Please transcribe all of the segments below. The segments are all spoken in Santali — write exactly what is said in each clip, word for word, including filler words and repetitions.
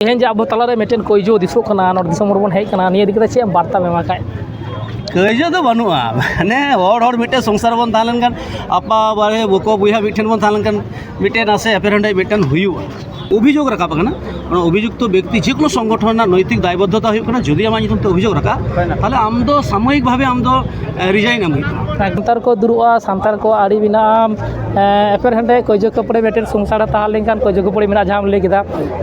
ᱛᱮᱦᱮᱧ ᱡᱮ ᱟᱵᱚ ᱛᱟᱞᱟᱨᱮ ᱢᱤᱫᱴᱮᱱ ᱠᱟᱹᱭᱡᱟᱹ ᱫᱤᱥᱚᱜ ᱠᱟᱱᱟ, ᱱᱚᱰᱮ ᱫᱤᱥᱚᱢ ᱦᱚᱲ ᱵᱚᱱ ᱦᱮᱡ ᱠᱟᱱᱟ, ᱱᱤᱭᱟᱹ ᱤᱫᱤ ᱠᱟᱛᱮ ᱪᱮᱫ ᱮᱢ ᱵᱟᱨᱛᱟᱢ ᱮᱢᱟ ᱠᱷᱟᱡ? ᱠᱟᱹᱭᱡᱟᱹ ᱫᱚ ᱵᱟᱹᱱᱩᱜᱼᱟ᱾ ᱢᱟᱱᱮ ᱦᱚᱲ ᱦᱚᱲ ᱢᱤᱫᱴᱮᱱ ᱥᱚᱝᱥᱟᱨ ᱵᱚᱱ ᱛᱟᱦᱮᱸ ᱞᱮᱱᱠᱷᱟᱱ, ᱟᱯᱟ ᱵᱟᱨᱮ ᱵᱚᱠᱚ ᱵᱚᱭᱦᱟ ᱢᱤᱫᱴᱷᱮᱱ ᱵᱚᱱ ᱛᱟᱦᱮᱸ ᱞᱮᱱᱠᱷᱟᱱ ᱢᱤᱫᱴᱮᱱ ᱟᱥᱮ ᱮᱯᱮᱨᱦᱮᱸᱰᱮᱡ ᱢᱤᱫᱴᱮᱱ ᱦᱩᱭᱩᱜᱼᱟ᱾ ᱚᱵᱷᱤᱡᱳᱜᱽ ᱨᱟᱠᱟᱵ ᱟᱠᱟᱱᱟ, ᱚᱱᱟ ᱚᱵᱷᱤᱡᱩᱠᱛᱚ ᱵᱮᱠᱛᱤ ᱡᱮ ᱠᱳᱱᱳ ᱥᱚᱝᱜᱚᱴᱷᱚᱱ ᱨᱮᱱᱟᱜ ᱱᱳᱭᱛᱤᱠ ᱫᱟᱭᱵᱚᱫᱽᱫᱷᱚᱛᱟ ᱦᱩᱭᱩᱜ ᱠᱟᱱᱟ, ᱡᱩᱫᱤ ᱟᱢᱟᱜ ᱧᱩᱛᱩᱢ ᱛᱮ ᱚᱵᱷᱤᱡᱳᱜᱽ ᱨᱟᱠᱟᱵ, ᱛᱟᱦᱚᱞᱮ ᱟᱢ ᱫᱚ ᱥᱟᱢᱚᱭᱤᱠ ᱵᱷᱟᱵᱮ ᱟᱢ ᱫᱚ ᱨᱤᱡᱟᱭᱤᱱ ᱮᱢ ᱦᱩᱭᱩᱜ ᱛᱟᱢᱟ᱾ ᱥᱟᱱᱛᱟᱲ ᱠᱚ ᱫᱩᱲᱩᱵᱼᱟ, ᱥᱟᱱᱛᱟᱲ ᱠᱚ ᱟᱹᱰᱤ ᱢᱮᱱᱟᱜᱼᱟ, ᱮᱸ, ᱮᱯᱮᱨ ᱦᱮᱸᱰᱮᱡ ᱠᱟᱹᱭᱡᱟᱹ ᱠᱷᱟᱹᱯᱟᱹᱨᱤ ᱢᱤᱫᱴᱮᱱ ᱥᱚᱝᱥᱟᱨ ᱨᱮ ᱛᱟᱦᱮᱸ ᱞᱮᱱᱠᱷᱟᱱ ᱠᱟᱹᱭᱡᱟᱹ ᱠᱷᱟᱹᱯᱟᱹᱨᱤ ᱢᱮᱱᱟᱜᱼᱟ, ᱡᱟᱦᱟᱸᱢ ᱞᱟᱹᱭ ᱠᱮᱫᱟ᱾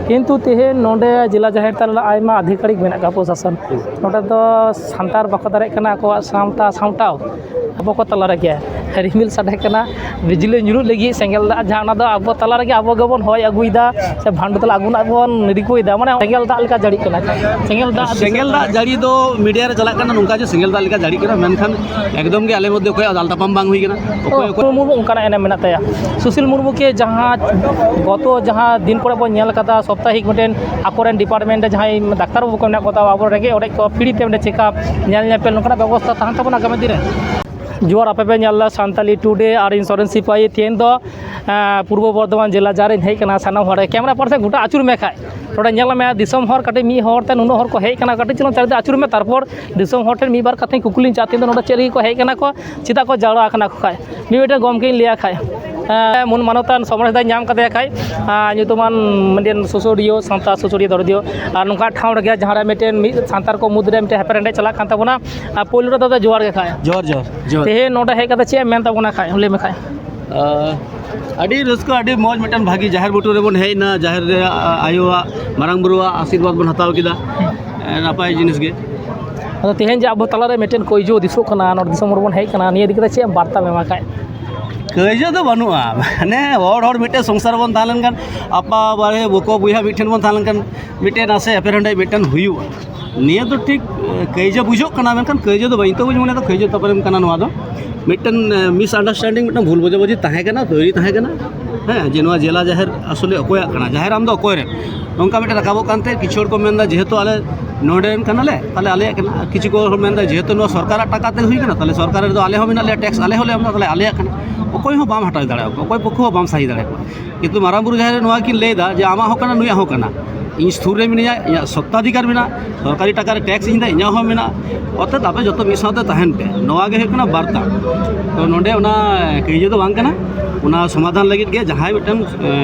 ᱠᱤᱱᱛᱩ ᱛᱮᱦᱮᱧ ᱱᱚᱰᱮ ᱡᱮᱞᱟ ᱡᱟᱦᱮᱨ ᱛᱟᱞᱟ ᱨᱮ ᱟᱭᱢᱟ ᱟᱫᱷᱤᱠᱟᱨᱤᱠ ᱢᱮᱱᱟᱜ ᱠᱚᱣᱟ ᱯᱨᱚᱥᱟᱥᱚᱱ᱾ ᱱᱚᱰᱮ ᱫᱚ ᱥᱟᱱᱛᱟᱲ ᱵᱟᱠᱚ ᱫᱟᱲᱮᱭᱟᱜ ᱠᱟᱱᱟ ᱟᱠᱚᱣᱟᱜ ᱥᱟᱶᱛᱟ ᱥᱟᱢᱴᱟᱣ᱾ ᱟᱵᱚ ᱠᱚ ᱛᱟᱞᱟ ᱨᱮᱜᱮ ᱨᱤᱢᱤᱞ ᱥᱟᱰᱮ ᱠᱟᱱᱟ, ᱵᱤᱡᱽᱞᱤ ᱧᱩᱨᱩᱜ ᱞᱟᱹᱜᱤᱫ ᱥᱮᱸᱜᱮᱞ ᱫᱟᱜ, ᱡᱟᱦᱟᱸ ᱚᱱᱟ ᱫᱚ ᱟᱵᱚ ᱛᱟᱞᱟ ᱨᱮᱜᱮ ᱟᱵᱚ ᱜᱮᱵᱚᱱ ᱦᱚᱭ ᱟᱹᱜᱩᱭᱮᱫᱟ, ᱥᱮ ᱵᱷᱟᱱᱰᱩ ᱛᱟᱞᱟ ᱟᱹᱜᱩ ᱨᱮᱱᱟᱜ ᱵᱚᱱ ᱨᱤᱠᱟᱹᱭᱮᱫᱟ, ᱢᱟᱱᱮ ᱥᱮᱸᱜᱮᱞ ᱫᱟᱜ ᱞᱮᱠᱟ ᱡᱟᱹᱲᱤᱜ ᱠᱟᱱᱟ᱾ ᱥᱮᱸᱜᱮᱞ ᱫᱟᱜ ᱥᱮᱸᱜᱮᱞ ᱫᱟᱜ ᱡᱟᱹᱲᱤ ᱫᱚ ᱢᱤᱰᱤᱭᱟ ᱨᱮ ᱪᱟᱞᱟᱜ ᱠᱟᱱᱟ ᱱᱚᱝᱠᱟ ᱡᱮ ᱥᱮᱸᱜᱮᱞ ᱫᱟᱜ ᱞᱮᱠᱟ ᱡᱟᱹᱲᱤᱜ ᱠᱟᱱᱟ, ᱢᱮᱱᱠᱷᱟᱱ ᱮᱠᱫᱚᱢ ᱜᱮ ᱟᱞᱮ ᱢᱚᱫᱽᱫᱷᱮ ᱚᱠᱚᱭᱟᱜ ᱫᱟᱞ ᱛᱟᱯᱟᱢ ᱵᱟᱝ ᱦᱩᱭ ᱠᱟᱱᱟ᱾ ᱚᱠᱚᱭ ᱚᱠᱚᱭ ᱥᱩᱥᱤᱞ ᱢᱩᱨᱢᱩ ᱚᱱᱠᱟᱱᱟᱜ ᱮᱱᱮᱢ ᱢᱮᱱᱟᱜ ᱛᱟᱭᱟ᱾ ᱥᱩᱥᱤᱞ ᱢᱩᱨᱢᱩ ᱠᱤ ᱡᱟᱦᱟᱸ ᱜᱚᱛᱚ ᱡᱟᱦᱟᱸ ᱫᱤᱱ ᱠᱚᱨᱮ ᱵᱚᱱ ᱧᱮᱞ ᱠᱟᱫᱟ, ᱥᱟᱯᱛᱟᱦᱤᱠ ᱢᱤᱫᱴᱮᱱ ᱟᱠᱚᱨᱮᱱ ᱰᱤᱯᱟᱨᱴᱢᱮᱱᱴ ᱨᱮ ᱡᱟᱦᱟᱸᱭ ᱰᱟᱠᱛᱟᱨ ᱵᱟᱹᱵᱩ ᱠᱚ ᱢᱮᱱᱟᱜ ᱠᱚᱛᱟ, ᱟᱵᱚ ᱨᱮᱸᱜᱮᱡ ᱚᱨᱮᱡ ᱠᱚ ᱯᱷᱨᱤ ᱛᱮ ᱢᱤᱫᱴᱮᱱ ᱪᱮᱠᱟᱯ, ᱧᱮᱞ ᱧᱮᱯᱮᱞ, ᱱᱚᱝᱠᱟᱱᱟᱜ ᱵᱮᱵᱚᱥᱛᱷᱟ ᱛᱟᱦᱮᱱ ᱛᱟᱵᱚᱱᱟ ᱟᱜᱟᱢᱤ ᱫᱤᱱ ᱨᱮ᱾ ᱡᱚᱦᱟᱨ, ᱟᱯᱮ ᱯᱮ ᱧᱮᱞ ᱮᱫᱟ ᱥᱟᱱᱛᱟᱞᱤ ᱴᱩᱰᱮ ᱟᱨ ᱤᱧ ᱥᱚᱨᱮᱱ ᱥᱤᱯᱟᱹᱦᱤ᱾ ᱛᱮᱦᱮᱧ ᱫᱚ, ᱮᱸ, ᱯᱩᱨᱵᱚ ᱵᱚᱨᱫᱷᱚᱢᱟᱱ ᱡᱮᱞᱟ ᱡᱟᱦᱟᱸ ᱨᱤᱧ ᱦᱮᱡ ᱠᱟᱱᱟ, ᱥᱟᱱᱟᱢ ᱦᱚᱲ ᱠᱮᱢᱨᱟ ᱯᱟᱨᱥᱮ ᱜᱚᱴᱟ ᱟᱹᱪᱩᱨ ᱢᱮ ᱠᱷᱟᱡ᱾ ᱱᱚᱰᱮ ᱧᱮᱞ ᱢᱮ, ᱫᱤᱥᱚᱢ ᱦᱚᱲ ᱠᱟᱹᱴᱤᱡ ᱢᱤᱫ ᱦᱚᱲ ᱛᱮ ᱱᱩᱱᱟᱹᱜ ᱦᱚᱲ ᱠᱚ ᱦᱮᱡ ᱠᱟᱱᱟ, ᱠᱟᱹᱴᱤᱡ ᱪᱩᱞᱩᱝ ᱪᱟᱨᱤᱫᱤᱠ ᱟᱹᱪᱩᱨ ᱢᱮ, ᱛᱟᱨᱯᱚᱨ ᱫᱤᱥᱚᱢ ᱦᱚᱲ ᱴᱷᱮᱱ ᱢᱤᱫ ᱵᱟᱨ ᱠᱟᱛᱷᱟᱧ ᱠᱩᱠᱞᱤᱧ ᱪᱟᱞᱟᱜ, ᱛᱮᱦᱮᱧ ᱫᱚ ᱱᱚᱰᱮ ᱪᱮᱫ ᱞᱟᱹᱜᱤᱫ ᱠᱚ ᱦᱮᱡ ᱠᱟᱱᱟ ᱠᱚ, ᱪᱮᱫᱟᱜ ᱠᱚ ᱡᱟᱣᱨᱟ ᱟᱠᱟᱱᱟ ᱠᱚ ᱠᱷᱟᱡ? ᱢᱤᱫ ᱢᱤᱫᱴᱮᱱ ᱜᱚᱢᱠᱮᱧ ᱞᱟᱹᱭᱟ ᱠᱷᱟᱡ, ᱮᱸ, ᱢᱟᱹᱱ ᱢᱟᱱᱚᱛᱟᱱ ᱥᱚᱢᱟᱡᱽ ᱫᱟᱭ ᱧᱟᱢ ᱠᱟᱫᱮᱭᱟ ᱠᱷᱟᱡ, ᱟᱸ, ᱧᱩᱛᱩᱢᱟᱱ ᱢᱤᱫᱴᱮᱱ ᱥᱩᱥᱟᱹᱨᱤᱭᱟᱹ, ᱥᱟᱶᱛᱟ ᱥᱩᱥᱟᱹᱨᱤᱭᱟᱹ ᱫᱚᱨᱚᱫᱤᱭᱟᱹ, ᱟᱨ ᱱᱚᱝᱠᱟ ᱴᱷᱟᱶ ᱨᱮᱜᱮ ᱡᱟᱦᱟᱸ ᱨᱮ ᱢᱤᱫᱴᱮᱱ ᱢᱤᱫ ᱥᱟᱱᱛᱟᱲ ᱠᱚ ᱢᱩᱫᱽᱨᱮ ᱢᱤᱫᱴᱮᱱ ᱦᱮᱯᱮᱨ ᱦᱮᱸᱰᱮᱡ ᱪᱟᱞᱟᱜ ᱠᱟᱱ ᱛᱟᱵᱚᱱᱟ᱾ ᱟᱨ ᱯᱳᱭᱞᱳ ᱨᱮ ᱫᱟᱫᱟ ᱡᱚᱦᱟᱨ ᱜᱮ ᱠᱷᱟᱡ᱾ ᱡᱚᱦᱟᱨ, ᱡᱚᱦᱟᱨ, ᱡᱚᱦᱟᱨ᱾ ᱛᱮᱦᱮᱧ ᱱᱚᱰᱮ ᱦᱮᱡ ᱠᱟᱛᱮ ᱪᱮᱫ ᱮᱢ ᱢᱮᱱ ᱛᱟᱵᱚᱱᱟ ᱠᱷᱟᱡ, ᱞᱟᱹᱭ ᱢᱮ ᱠᱷᱟᱡ᱾ ᱟᱸ, ᱟᱹᱰᱤ ᱨᱟᱹᱥᱠᱟᱹ, ᱟᱹᱰᱤ ᱢᱚᱡᱽ ᱢᱤᱫᱴᱮᱱ ᱵᱷᱟᱹᱜᱤ ᱡᱟᱦᱮᱨ ᱵᱩᱴᱟᱹ ᱨᱮᱵᱚᱱ ᱦᱮᱡ ᱮᱱᱟ, ᱡᱟᱦᱮᱨ ᱨᱮ, ᱟ-, ᱟᱭᱳᱣᱟᱜ ᱢᱟᱨᱟᱝ ᱵᱩᱨᱩᱣᱟᱜ ᱟᱥᱤᱨᱵᱟᱫᱽ ᱵᱚᱱ ᱦᱟᱛᱟᱣ ᱠᱮᱫᱟ᱾ ᱮᱸ, ᱱᱟᱯᱟᱭ ᱡᱤᱱᱤᱥ ᱜᱮ᱾ ᱟᱫᱚ ᱛᱮᱦᱮᱧ ᱡᱮ ᱟᱵᱚ ᱛᱟᱞᱟᱨᱮ ᱢᱤᱫᱴᱮᱱ ᱠᱟᱹᱭᱡᱟᱹ ᱫᱤᱥᱚᱜ ᱠᱟᱱᱟ, ᱱᱚᱰᱮ ᱫᱤᱥᱚᱢ ᱦᱚᱲ ᱵᱚᱱ ᱦᱮᱡ ᱠᱟᱱᱟ, ᱱᱤᱭᱟᱹ ᱤᱫᱤ ᱠᱟᱛᱮ ᱪᱮᱫ ᱮᱢ ᱵᱟᱨᱛᱟᱢ ᱮᱢᱟ ᱠᱷᱟᱡ? ᱠᱟᱹᱭᱡᱟᱹ ᱫᱚ ᱵᱟᱹᱱᱩᱜᱼᱟ, ᱢᱟᱱᱮ ᱦᱚᱲ ᱦᱚᱲ ᱢᱤᱫᱴᱮᱱ ᱥᱚᱝᱥᱟᱨ ᱵᱚᱱ ᱛᱟᱦᱮᱸ ᱞᱮᱱᱠᱷᱟᱱ, ᱟᱯᱟ ᱵᱟᱨᱮ ᱵᱚᱠᱚ ᱵᱚᱭᱦᱟ ᱢᱤᱫᱴᱷᱮᱱ ᱵᱚᱱ ᱛᱟᱦᱮᱸ ᱞᱮᱱᱠᱷᱟᱱ ᱢᱤᱫᱴᱮᱱ ᱟᱥᱮ ᱮᱯᱮᱨ ᱦᱮᱸᱰᱮᱡ ᱢᱤᱫᱴᱮᱱ ᱦᱩᱭᱩᱜᱼᱟ᱾ ᱱᱤᱭᱟᱹ ᱫᱚ ᱴᱷᱤᱠ, ᱮ, ᱠᱟᱹᱭᱡᱟᱹ ᱵᱩᱡᱷᱟᱹᱜ ᱠᱟᱱᱟ, ᱢᱮᱱᱠᱷᱟᱱ ᱠᱟᱹᱭᱡᱟᱹ ᱫᱚ ᱵᱟᱹᱧ, ᱤᱧ ᱛᱚ ᱵᱟᱹᱧ ᱢᱚᱱᱮᱭᱮᱫᱟ ᱠᱟᱹᱭᱡᱟᱹ ᱛᱟᱯᱟᱨᱮᱢ ᱠᱟᱱᱟ ᱱᱚᱣᱟ ᱫᱚ᱾ ᱢᱤᱫᱴᱮᱱ, ᱮ, ᱢᱤᱥᱟᱱᱰᱟᱨᱥᱴᱮᱱᱰᱤᱝ, ᱢᱤᱫᱴᱮᱱ ᱵᱷᱩᱞ ᱵᱩᱡᱷᱟᱹᱵᱩᱡᱷᱤ ᱛᱟᱦᱮᱸ ᱠᱟᱱᱟ, ᱛᱚᱭᱨᱤ ᱛᱟᱦᱮᱸ ᱠᱟᱱᱟ, ᱦᱮᱸ, ᱡᱮ ᱱᱚᱣᱟ ᱡᱮᱞᱟ ᱡᱟᱦᱮᱨ ᱟᱥᱚᱞᱮ ᱚᱠᱚᱭᱟᱜ ᱠᱟᱱᱟ, ᱡᱟᱦᱮᱨ ᱟᱢ ᱫᱚ ᱚᱠᱚᱭ ᱨᱮᱱ, ᱱᱚᱝᱠᱟ ᱢᱤᱫᱴᱮᱱ ᱨᱟᱠᱟᱵᱚᱜ ᱠᱟᱱᱛᱮ ᱠᱤᱪᱷᱩ ᱦᱚᱲ ᱠᱚ ᱢᱮᱱᱫᱟ ᱡᱮᱦᱮᱛᱩ ᱟᱞᱮ ᱱᱚᱰᱮ ᱨᱮᱱ ᱠᱟᱱᱟᱞᱮ, ᱛᱟᱦᱞᱮ ᱟᱞᱮᱭᱟᱜ ᱠᱟᱱᱟ᱾ ᱟᱨ ᱠᱤᱪᱷᱩ ᱠᱚ ᱢᱮᱱᱫᱟ ᱡᱮᱦᱮᱛᱩ ᱱᱚᱣᱟ ᱥᱚᱨᱠᱟᱨᱟᱜ ᱴᱟᱠᱟ ᱛᱮ ᱦᱩᱭ ᱠᱟᱱᱟ, ᱛᱟᱦᱞᱮ ᱥᱚᱨᱠᱟᱨ ᱨᱮᱫᱚ ᱟᱞᱮ ᱦᱚᱸ ᱢᱮᱱᱟᱜ ᱞᱮᱭᱟ, ᱴᱮᱠᱥ ᱟᱞᱮ ᱦᱚᱸᱞᱮ ᱮᱢ ᱮᱫᱟ, ᱛᱟᱦᱞᱮ ᱟᱞᱮᱭᱟᱜ ᱠᱟᱱᱟ᱾ ᱚᱠᱚᱭ ᱦᱚᱸ ᱵᱟᱢ ᱦᱟᱛᱟᱣ ᱫᱟᱲᱮᱭᱟᱠᱚᱣᱟ, ᱚᱠᱚᱭ ᱯᱚᱠᱠᱷᱚ ᱦᱚᱸ ᱵᱟᱢ ᱥᱟᱹᱦᱤ ᱫᱟᱲᱮᱭᱟᱠᱚᱣᱟ᱾ ᱠᱤᱱᱛᱩ ᱢᱟᱨᱟᱝ ᱵᱩᱨᱩ ᱡᱟᱦᱮᱨ ᱨᱮ ᱱᱚᱣᱟ ᱠᱤᱱ ᱞᱟᱹᱭᱫᱟ ᱡᱮ ᱟᱢᱟᱜ ᱦᱚᱸ ᱠᱟᱱᱟ, ᱱᱩᱭᱟᱜ ᱦᱚᱸ ᱠᱟᱱᱟ, ᱤᱧ ᱥᱩᱨ ᱨᱮ ᱢᱤᱱᱟᱹᱧᱟ, ᱤᱧᱟᱹᱜ ᱥᱚᱛᱛᱟᱫᱷᱤᱠᱟᱨ ᱢᱮᱱᱟᱜᱼᱟ, ᱥᱚᱨᱠᱟᱨᱤ ᱴᱟᱠᱟ ᱨᱮ ᱴᱮᱠᱥ ᱤᱧ ᱫᱟ, ᱤᱧᱟᱹᱜ ᱦᱚᱸ ᱢᱮᱱᱟᱜᱼᱟ᱾ ᱚᱨᱛᱷᱟᱛ ᱟᱯᱮ ᱡᱚᱛᱚ ᱢᱤᱫ ᱥᱟᱶᱛᱮ ᱛᱟᱦᱮᱱ ᱯᱮ, ᱱᱚᱣᱟ ᱜᱮ ᱦᱩᱭᱩᱜ ᱠᱟᱱᱟ ᱵᱟᱨᱛᱟ᱾ ᱛᱚ ᱱᱚᱰᱮ ᱚᱱᱟ ᱠᱟᱹᱭᱡᱟᱹ ᱫᱚ ᱵᱟᱝ ᱠᱟᱱᱟ, ᱚᱱᱟ ᱥᱚᱢᱟᱫᱷᱟᱱ ᱞᱟᱹᱜᱤᱫ ᱜᱮ ᱡᱟᱦᱟᱸᱭ ᱢᱤᱫᱴᱟᱝ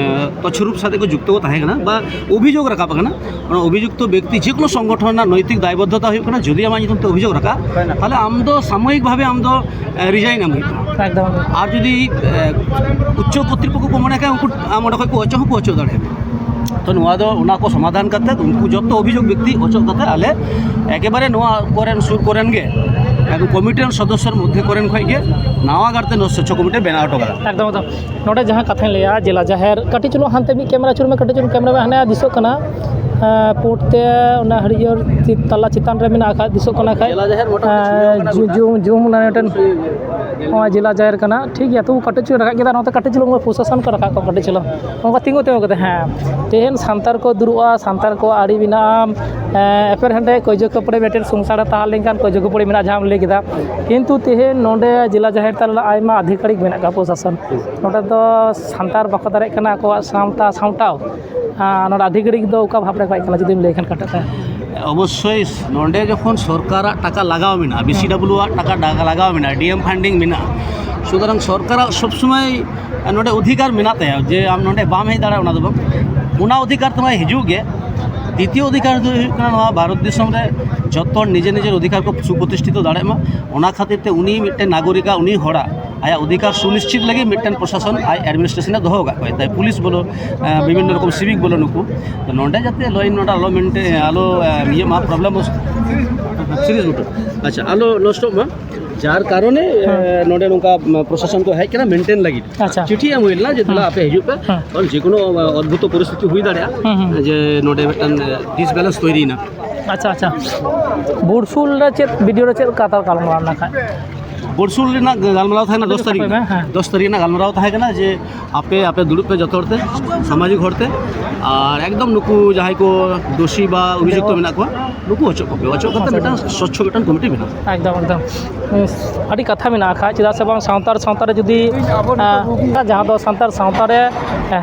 ᱛᱚᱪᱷᱨᱩᱯ ᱥᱟᱛᱮ ᱠᱚ ᱡᱩᱠᱛᱚ ᱠᱚ ᱛᱟᱦᱮᱸ ᱠᱟᱱᱟ ᱵᱟ ᱚᱵᱷᱤᱡᱳᱜᱽ ᱨᱟᱠᱟᱵ ᱟᱠᱟᱱᱟ, ᱚᱱᱟ ᱚᱵᱷᱤᱡᱩᱠᱛᱚ ᱵᱮᱠᱛᱤ ᱡᱮᱠᱳᱱᱳ ᱥᱚᱝᱜᱚᱴᱷᱚᱱ ᱨᱮᱱᱟᱜ ᱱᱚᱭᱛᱤᱠ ᱫᱟᱭᱵᱚᱫᱽᱫᱷᱚᱛᱟ ᱦᱩᱭᱩᱜ ᱠᱟᱱᱟ, ᱡᱩᱫᱤ ᱟᱢᱟᱜ ᱧᱩᱛᱩᱢ ᱛᱮ ᱚᱵᱷᱤᱡᱳᱜᱽ ᱨᱟᱠᱟᱵ, ᱛᱟᱦᱚᱞᱮ ᱟᱢ ᱫᱚ ᱥᱟᱢᱚᱭᱤᱠ ᱵᱷᱟᱵᱮ ᱟᱢ ᱫᱚ ᱨᱤᱡᱟᱭᱤᱱ ᱮᱢ ᱦᱩᱭᱩᱜ ᱛᱟᱢᱟ᱾ ᱮᱠᱫᱚᱢ, ᱮᱠᱫᱚᱢ᱾ ᱟᱨ ᱡᱩᱫᱤ ᱮ, ᱩᱪᱪᱚ ᱠᱚᱨᱛᱨᱤᱯᱚᱠᱠᱷᱚ ᱠᱚ ᱢᱚᱱᱮ ᱠᱷᱟᱱ ᱩᱱᱠᱩ ᱟᱢ ᱚᱸᱰᱮ ᱠᱷᱚᱱ ᱠᱚ ᱚᱪᱚᱜ ᱦᱚᱸᱠᱚ ᱚᱪᱚᱜ ᱫᱟᱲᱮᱭᱟᱜᱼᱟ᱾ ᱛᱚ ᱱᱚᱣᱟ ᱫᱚ ᱚᱱᱟ ᱠᱚ ᱥᱚᱢᱟᱫᱷᱟᱱ ᱠᱟᱛᱮ ᱩᱱᱠᱩ ᱡᱚᱛᱚ ᱚᱵᱷᱤᱡᱳᱜᱽ ᱵᱮᱠᱛᱤ ᱚᱪᱚᱜ ᱠᱟᱛᱮ ᱟᱞᱮ ᱮᱠᱮᱵᱟᱨᱮ ᱱᱚᱣᱟ ᱠᱚᱨᱮᱱ ᱥᱩᱨ ᱠᱚᱨᱮᱱ ᱜᱮ ᱮᱠᱫᱚᱢ ᱠᱚᱢᱤᱴᱤ ᱨᱮᱱ ᱥᱚᱫᱚᱥᱥᱚ ᱨᱮᱱ ᱢᱚᱫᱽᱫᱷᱮ ᱠᱚᱨᱮᱱ ᱠᱷᱚᱱ ᱜᱮ ᱱᱟᱣᱟ ᱠᱟᱨᱛᱮ ᱱᱚᱣᱟ ᱥᱚᱪᱪᱷᱚ ᱠᱚᱢᱤᱴᱤ ᱵᱮᱱᱟᱣ ᱦᱚᱴᱚ ᱠᱟᱫᱟ᱾ ᱮᱠᱫᱚᱢ, ᱮᱠᱫᱚᱢ᱾ ᱱᱚᱰᱮ ᱡᱟᱦᱟᱸ ᱠᱟᱛᱷᱟᱧ ᱞᱟᱹᱭᱟ, ᱡᱮᱞᱟ ᱡᱟᱦᱮᱨ, ᱠᱟᱹᱴᱤᱡ ᱪᱩᱞᱩᱝ ᱦᱟᱱᱛᱮ ᱢᱤᱫ ᱠᱮᱢᱮᱨᱟ ᱟᱹᱪᱩᱨ ᱢᱮ, ᱠᱟᱹᱴᱤᱡ ᱪᱩᱞᱩᱝ ᱠᱮᱢᱮᱨᱟ ᱢᱮ, ᱦᱟᱱᱮ ᱫᱤᱥᱟᱹᱜ ᱠᱟᱱᱟ, ᱮᱸ, ᱯᱩᱸᱰ ᱛᱮ ᱚᱱᱟ ᱦᱟᱹᱨᱭᱟᱹᱲ ᱛᱟᱞᱟ ᱪᱮᱛᱟᱱ ᱨᱮ ᱢᱮᱱᱟᱜ ᱟᱠᱟᱫ, ᱫᱤᱥᱟᱹᱜ ᱠᱟᱱᱟ ᱠᱷᱟᱡ᱾ ᱡᱮᱞᱟ ᱡᱟᱦᱮᱨ ᱢᱚᱴᱟᱢᱩᱴᱤ ᱮᱸ, ᱡᱩᱢ, ᱡᱩᱢ, ᱡᱩᱢ, ᱚᱱᱟ ᱢᱤᱫᱴᱮᱱ, ᱱᱚᱣᱟ ᱡᱮᱞᱟ ᱡᱟᱦᱮᱨ ᱠᱟᱱᱟ, ᱴᱷᱤᱠ ᱜᱮᱭᱟ᱾ ᱛᱚᱵᱩ ᱠᱟᱹᱴᱤᱡ ᱪᱩᱞᱩᱝ ᱨᱟᱠᱟᱵ ᱠᱮᱫᱟ, ᱱᱚᱛᱮ ᱠᱟᱹᱴᱤᱡ ᱪᱩᱞᱩᱝ ᱯᱨᱚᱥᱟᱥᱚᱱ ᱠᱚ ᱨᱟᱠᱟᱵ ᱠᱚᱜ ᱠᱟᱹᱴᱤᱡ ᱪᱩᱞᱩᱝ, ᱚᱱᱠᱟ ᱛᱤᱸᱜᱩ ᱛᱤᱸᱜᱩ ᱠᱟᱛᱮ, ᱦᱮᱸ, ᱛᱮᱦᱮᱧ ᱥᱟᱱᱛᱟᱲ ᱠᱚ ᱫᱩᱲᱩᱵᱼᱟ, ᱥᱟᱱᱛᱟᱲ ᱠᱚ ᱟᱹᱰᱤ ᱢᱮᱱᱟᱜᱼᱟ, ᱮᱸ, ᱮᱯᱮᱨ ᱦᱮᱸᱰᱮᱡ, ᱠᱟᱹᱭᱡᱟᱹ ᱠᱷᱟᱹᱯᱟᱹᱨᱤ, ᱢᱤᱫᱴᱮᱱ ᱥᱚᱝᱥᱟᱨ ᱨᱮ ᱛᱟᱦᱮᱸ ᱞᱮᱱᱠᱷᱟᱱ ᱠᱟᱹᱭᱡᱟᱹ ᱠᱷᱟᱹᱯᱟᱹᱨᱤ ᱢᱮᱱᱟᱜᱼᱟ, ᱡᱟᱦᱟᱸᱢ ᱞᱟᱹᱭ ᱠᱮᱫᱟ᱾ ᱠᱤᱱᱛᱩ ᱛᱮᱦᱮᱧ ᱱᱚᱰᱮ ᱡᱮᱞᱟ ᱡᱟᱦᱮᱨ ᱛᱟᱞᱟ ᱨᱮ ᱟᱭᱢᱟ ᱟᱫᱷᱤᱠᱟᱨᱤᱠ ᱢᱮᱱᱟᱜ ᱠᱚᱣᱟ ᱯᱨᱚᱥᱟᱥᱚᱱ᱾ ᱱᱚᱰᱮ ᱫᱚ ᱥᱟᱱᱛᱟᱲ ᱵᱟᱠᱚ ᱫᱟᱲᱮᱭᱟᱜ ᱠᱟᱱᱟ ᱟᱠᱚᱣᱟᱜ ᱥᱟᱶᱛᱟ ᱥᱟᱢᱴᱟᱣ᱾ ᱟᱨ ᱱᱚᱰᱮ ᱟᱫᱷᱤᱠᱟᱨᱤᱠ ᱫᱚ ᱚᱠᱟ ᱵᱷᱟᱵᱽ ᱨᱮ ᱠᱚ ᱦᱮᱡ ᱠᱟᱱᱟ, ᱡᱩᱫᱤᱢ ᱞᱟᱹᱭ ᱠᱷᱟᱱ ᱠᱟᱹᱴᱤᱡ ᱛᱮ᱾ ᱚᱵᱚᱥᱥᱳᱭ ᱱᱚᱰᱮ ᱡᱚᱠᱷᱚᱱ ᱥᱚᱨᱠᱟᱨᱟᱜ ᱴᱟᱠᱟ ᱞᱟᱜᱟᱣ ᱢᱮᱱᱟᱜᱼᱟ, ᱵᱤ ᱥᱤ ᱰᱟᱵᱞᱤᱭᱩ ᱟᱜ ᱴᱟᱠᱟ ᱰᱟ-, ᱞᱟᱜᱟᱣ ᱢᱮᱱᱟᱜᱼᱟ, ᱰᱤ ᱮᱢ ᱯᱷᱟᱱᱰᱤᱝ ᱢᱮᱱᱟᱜᱼᱟ, ᱥᱩᱛᱚᱨᱟᱝ ᱥᱚᱨᱠᱟᱨᱟᱜ ᱥᱚᱵᱽ ᱥᱚᱢᱚᱭ ᱱᱚᱰᱮ ᱚᱫᱷᱤᱠᱟᱨ ᱢᱮᱱᱟᱜ ᱛᱟᱭᱟ ᱡᱮ ᱟᱢ ᱱᱚᱰᱮ ᱵᱟᱢ ᱦᱮᱡ ᱫᱟᱲᱮᱭᱟᱜᱼᱟ, ᱚᱱᱟ ᱫᱚ ᱵᱟᱝ, ᱚᱱᱟ ᱚᱫᱷᱤᱠᱟᱨ ᱛᱟᱢᱟᱭ ᱦᱤᱡᱩᱜ ᱜᱮ᱾ ᱫᱤᱛᱤᱭᱚ ᱚᱫᱷᱤᱠᱟᱨ ᱫᱚ ᱦᱩᱭᱩᱜ ᱠᱟᱱᱟ ᱱᱚᱣᱟ ᱵᱷᱟᱨᱚᱛ ᱫᱤᱥᱚᱢ ᱨᱮ ᱡᱚᱛᱚ ᱦᱚᱲ ᱱᱤᱡᱮᱨ ᱱᱤᱡᱮᱨ ᱚᱫᱷᱤᱠᱟᱨ ᱠᱚ ᱥᱩᱯᱨᱚᱛᱤᱥᱴᱷᱤᱛᱚ ᱫᱟᱲᱮᱭᱟᱜ ᱢᱟ, ᱚᱱᱟ ᱠᱷᱟᱹᱛᱤᱨ ᱛᱮ ᱩᱱᱤ ᱢᱤᱫᱴᱮᱱ ᱱᱟᱜᱚᱨᱤᱠᱟᱜ, ᱩᱱᱤ ᱦᱚᱲᱟᱜ ᱟᱭᱟᱜ ᱚᱫᱷᱤᱠᱟᱨ ᱥᱩᱱᱤᱥᱪᱤᱛ ᱞᱟᱹᱜᱤᱫ ᱢᱤᱫᱴᱮᱱ ᱯᱨᱚᱥᱟᱥᱚᱱ ᱟᱡ ᱮᱰᱢᱤᱱᱤᱥᱴᱨᱮᱥᱚᱱ ᱮ ᱫᱚᱦᱚ ᱟᱠᱟᱫ ᱠᱚᱣᱟ, ᱛᱟᱭ ᱯᱩᱞᱤᱥ ᱵᱚᱞᱚ, ᱟᱸ, ᱵᱤᱵᱷᱤᱱᱱᱚ ᱨᱚᱠᱚᱢ ᱥᱤᱵᱤᱠ ᱵᱚᱞᱚ, ᱱᱩᱠᱩ᱾ ᱛᱚ ᱱᱚᱰᱮ ᱡᱟᱛᱮ ᱞᱚ ᱮᱱᱰ ᱚᱨᱰᱟᱨ ᱟᱞᱚ ᱢᱮᱱᱴᱮ-, ᱟᱞᱚ, ᱟᱸ, ᱤᱭᱟᱹᱜ ᱢᱟ, ᱯᱨᱚᱵᱞᱮᱢ ᱥᱤᱨᱤᱭᱟᱥ ᱜᱷᱚᱴᱟᱜ, ᱟᱪᱪᱷᱟ, ᱟᱞᱚ ᱱᱚᱥᱴᱚᱜ ᱢᱟ, ᱡᱟᱨ ᱠᱟᱨᱚᱱᱮ, ᱦᱮᱸ᱾ ᱟᱸ, ᱱᱚᱰᱮ ᱱᱚᱝᱠᱟ, ᱟᱸ, ᱯᱨᱚᱥᱟᱥᱚᱱ ᱠᱚ ᱦᱮᱡ ᱠᱟᱱᱟ, ᱢᱮᱱᱴᱮᱱ ᱞᱟᱹᱜᱤᱫ᱾ ᱟᱪᱪᱷᱟ᱾ ᱪᱤᱴᱷᱤ ᱮᱢ ᱦᱩᱭ ᱞᱮᱱᱟ ᱡᱮ, ᱫᱮᱞᱟ, ᱦᱮᱸ᱾ ᱟᱯᱮ ᱦᱤᱡᱩᱜ ᱯᱮ, ᱦᱮᱸ᱾ ᱠᱟᱨᱚᱱ ᱡᱮᱠᱳᱱᱳ, ᱟᱸ, ᱚᱫᱽᱵᱷᱩᱛᱚ ᱯᱚᱨᱤᱥᱛᱷᱤᱛᱤ ᱦᱩᱭ ᱫᱟᱲᱮᱭᱟᱜᱼᱟ, ᱦᱮᱸ, ᱦᱮᱸ᱾ ᱡᱮ ᱱᱚᱰᱮ ᱢᱤᱫᱴᱟᱝ, ᱟᱸ, ᱰᱤᱥᱵᱮᱞᱮᱱᱥ ᱛᱚᱭᱨᱤᱭᱮᱱᱟ᱾ ᱟᱪᱪᱷᱟ, ᱟᱪᱪᱷᱟ᱾ ᱵᱩᱨᱥᱩᱞ ᱨᱮ ᱪᱮᱫ ᱵᱤᱰᱤᱭᱳ ᱨᱮ ᱪᱮᱫ ᱠᱟᱛᱷᱟ ᱜᱟᱞᱢᱟᱨᱟᱣ ᱞᱮᱱᱟ ᱠᱷᱟᱡ? ᱵᱚᱨᱥᱩᱞ ᱨᱮᱱᱟᱜ ᱜᱟᱞᱢᱟᱨᱟᱣ ᱛᱟᱦᱮᱸ ᱠᱟᱱᱟ ᱫᱚᱥ ᱛᱟᱹᱨᱤᱠᱷ ᱦᱮᱸ, ᱨᱮᱱᱟᱜ᱾ ᱦᱮᱸ᱾ ᱫᱚᱥ ᱛᱟᱹᱨᱤᱠᱷ ᱨᱮᱱᱟᱜ ᱜᱟᱞᱢᱟᱨᱟᱣ ᱛᱟᱦᱮᱸ ᱠᱟᱱᱟ ᱡᱮ ᱟᱯᱮ, ᱟᱯᱮ ᱫᱩᱲᱩᱵ ᱯᱮ ᱡᱚᱛᱚ ᱦᱚᱲ ᱛᱮ, ᱥᱟᱢᱟᱡᱤᱠ ᱦᱚᱲ ᱛᱮ, ᱟᱨ ᱮᱠᱫᱚᱢ ᱱᱩᱠᱩ ᱡᱟᱦᱟᱸᱭ ᱠᱚ ᱫᱳᱥᱤ ᱵᱟ ᱚᱵᱷᱤᱡᱩᱠᱛᱚ ᱢᱮᱱᱟᱜ ᱠᱚᱣᱟ, ᱱᱩᱠᱩ ᱚᱪᱚᱜ ᱠᱚᱯᱮ, ᱚᱪᱚᱜ ᱠᱟᱛᱮ ᱢᱤᱫᱴᱟᱝ ᱥᱚᱪᱪᱷᱚ ᱢᱤᱫᱴᱟᱝ ᱠᱚᱢᱤᱴᱤ ᱵᱮᱱᱟᱣ᱾ ᱮᱠᱫᱚᱢ, ᱮᱠᱫᱚᱢ᱾ ᱟᱹᱰᱤ ᱠᱟᱛᱷᱟ ᱢᱮᱱᱟᱜᱼᱟ ᱠᱷᱟᱡ, ᱪᱮᱫᱟᱜ ᱥᱮ ᱵᱟᱝ ᱥᱟᱱᱛᱟᱲ ᱥᱟᱶᱛᱟ ᱨᱮ ᱡᱩᱫᱤ, ᱟᱵᱚ ᱱᱤᱛᱚᱜ ᱟᱸ, ᱨᱩᱜᱤ᱾ ᱡᱟᱦᱟᱸ ᱫᱚ ᱥᱟᱱᱛᱟᱲ ᱥᱟᱶᱛᱟ ᱨᱮ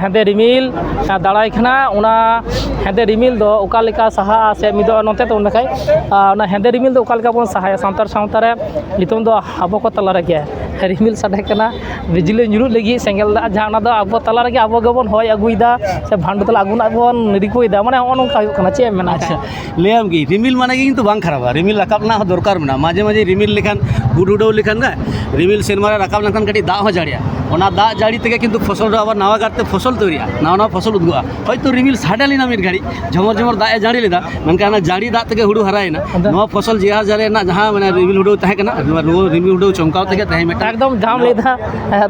ᱦᱮᱸᱫᱮ ᱨᱤᱢᱤᱞ, ᱟᱸ, ᱫᱟᱨᱟᱭ ᱠᱟᱱᱟ, ᱚᱱᱟ ᱦᱮᱸᱫᱮ ᱨᱤᱢᱤᱞ ᱫᱚ ᱚᱠᱟ ᱞᱮᱠᱟ ᱥᱟᱦᱟᱜᱼᱟ ᱥᱮ ᱢᱤᱫᱚᱜᱼᱟ ᱱᱚᱛᱮ ᱫᱚ ᱚᱸᱰᱮ ᱠᱷᱟᱡ, ᱟᱸ, ᱚᱱᱟ ᱦᱮᱸᱫᱮ ᱨᱤᱢᱤᱞ ᱫᱚ ᱚᱠᱟ ᱞᱮᱠᱟ ᱵᱚᱱ ᱥᱟᱦᱟᱭᱟ ᱥᱟᱱᱛᱟᱲ ᱥᱟᱶᱛᱟ ᱨᱮ? ᱱᱤᱛᱚᱝ ᱫᱚ ᱟᱵᱚ ᱠᱚ ᱛᱟᱞᱟ ᱨᱮᱜᱮ ᱨᱤᱢᱤᱞ ᱥᱟᱰᱮ ᱠᱟᱱᱟ, ᱵᱤᱡᱽᱞᱤ ᱧᱩᱨᱩᱜ ᱞᱟᱹᱜᱤᱫ, ᱥᱮᱸᱜᱮᱞ ᱫᱟᱜ ᱡᱟᱦᱟᱸ, ᱚᱱᱟ ᱫᱚ ᱟᱵᱚ ᱛᱟᱞᱟ ᱨᱮᱜᱮ ᱟᱵᱚ ᱜᱮᱵᱚᱱ ᱦᱚᱭ ᱟᱹᱜᱩᱭᱮᱫᱟ ᱥᱮ ᱵᱷᱟᱱᱰᱚ ᱛᱟᱞᱟ ᱟᱹᱜᱩ ᱨᱮᱱᱟᱜ ᱵᱚᱱ ᱨᱤᱠᱟᱹᱭᱮᱫᱟ, ᱢᱟᱱᱮ ᱦᱚᱸᱜᱼᱚ ᱱᱚᱝᱠᱟ ᱦᱩᱭᱩᱜ ᱠᱟᱱᱟ᱾ ᱪᱮᱫ ᱮᱢ ᱢᱮᱱᱟ? ᱟᱪᱪᱷᱟ, ᱞᱟᱹᱭᱟᱢ ᱜᱮ, ᱨᱤᱢᱤᱞ ᱢᱟᱱᱮ ᱜᱮ ᱠᱤᱱᱛᱩ ᱵᱟᱝ ᱠᱷᱟᱨᱟᱯᱟ, ᱨᱤᱢᱤᱞ ᱨᱟᱠᱟᱵ ᱨᱮᱱᱟᱜ ᱦᱚᱸ ᱫᱚᱨᱠᱟᱨ ᱢᱮᱱᱟᱜᱼᱟ᱾ ᱢᱟᱡᱷᱮ ᱢᱟᱡᱷᱮ ᱨᱤᱢᱤᱞ ᱞᱮᱠᱷᱟᱱ, ᱜᱩᱰ ᱦᱩᱰᱟᱹᱣ ᱞᱮᱠᱷᱟᱱ ᱜᱮ, ᱨᱤᱢᱤᱞ ᱥᱮᱨᱢᱟ ᱨᱮ ᱨᱟᱠᱟᱵ ᱞᱮᱱᱠᱷᱟᱱ ᱠᱟᱹᱴᱤᱡ ᱫᱟᱜ ᱦᱚᱸ ᱡᱟᱹᱲᱤᱭᱟ, ᱚᱱᱟ ᱫᱟᱜ ᱡᱟᱹᱲᱤ ᱛᱮᱜᱮ ᱠᱤᱱᱛᱩ ᱯᱷᱚᱥᱚᱞ ᱨᱮ ᱟᱵᱟᱨ ᱱᱟᱣᱟ ᱠᱟᱨᱛᱮ ᱯᱷᱚᱥᱚᱞ ᱛᱳᱭᱨᱤᱜᱼᱟ, ᱱᱟᱣᱟ ᱱᱟᱣᱟ ᱯᱷᱚᱥᱚᱞ ᱩᱫᱩᱜᱚᱜᱼᱟ᱾ ᱦᱚᱭᱛᱳ ᱨᱤᱢᱤᱞ ᱥᱟᱰᱮ ᱞᱮᱱᱟ ᱢᱤᱫ ᱜᱷᱟᱹᱲᱤᱡ, ᱡᱷᱚᱢᱚᱨ ᱡᱷᱚᱢᱚᱨ ᱫᱟᱜ ᱮ ᱡᱟᱹᱲᱤ ᱞᱮᱫᱟ, ᱢᱮᱱᱠᱷᱟᱱ ᱚᱱᱟ ᱡᱟᱹᱲᱤ ᱫᱟᱜ ᱛᱮᱜᱮ ᱦᱩᱲᱩ ᱦᱟᱨᱟᱭᱮᱱᱟ᱾ ᱟᱫᱚ ᱱᱚᱣᱟ ᱯᱷᱚᱥᱚᱞ ᱡᱮ ᱦᱟᱨ ᱡᱟᱨᱮ ᱨᱮᱱᱟᱜ ᱡᱟᱦᱟᱸ, ᱢᱟᱱᱮ, ᱨᱤᱢᱤᱞ ᱦᱩᱰᱟᱹᱣ ᱛᱟᱦᱮᱸ ᱠᱟᱱᱟ, ᱱᱚᱣᱟ ᱨᱩᱣᱟᱹ ᱨᱤᱢᱤᱞ ᱦᱩᱰᱟᱹᱣ ᱪᱚᱢᱠᱟᱣ ᱛᱮᱜᱮ ᱛᱟᱦᱮᱸ ᱢᱤᱫᱴᱟᱝ ᱮᱠᱫᱚᱢ ᱡᱟᱦᱟᱸᱢ ᱞᱟᱹᱭᱫᱟ,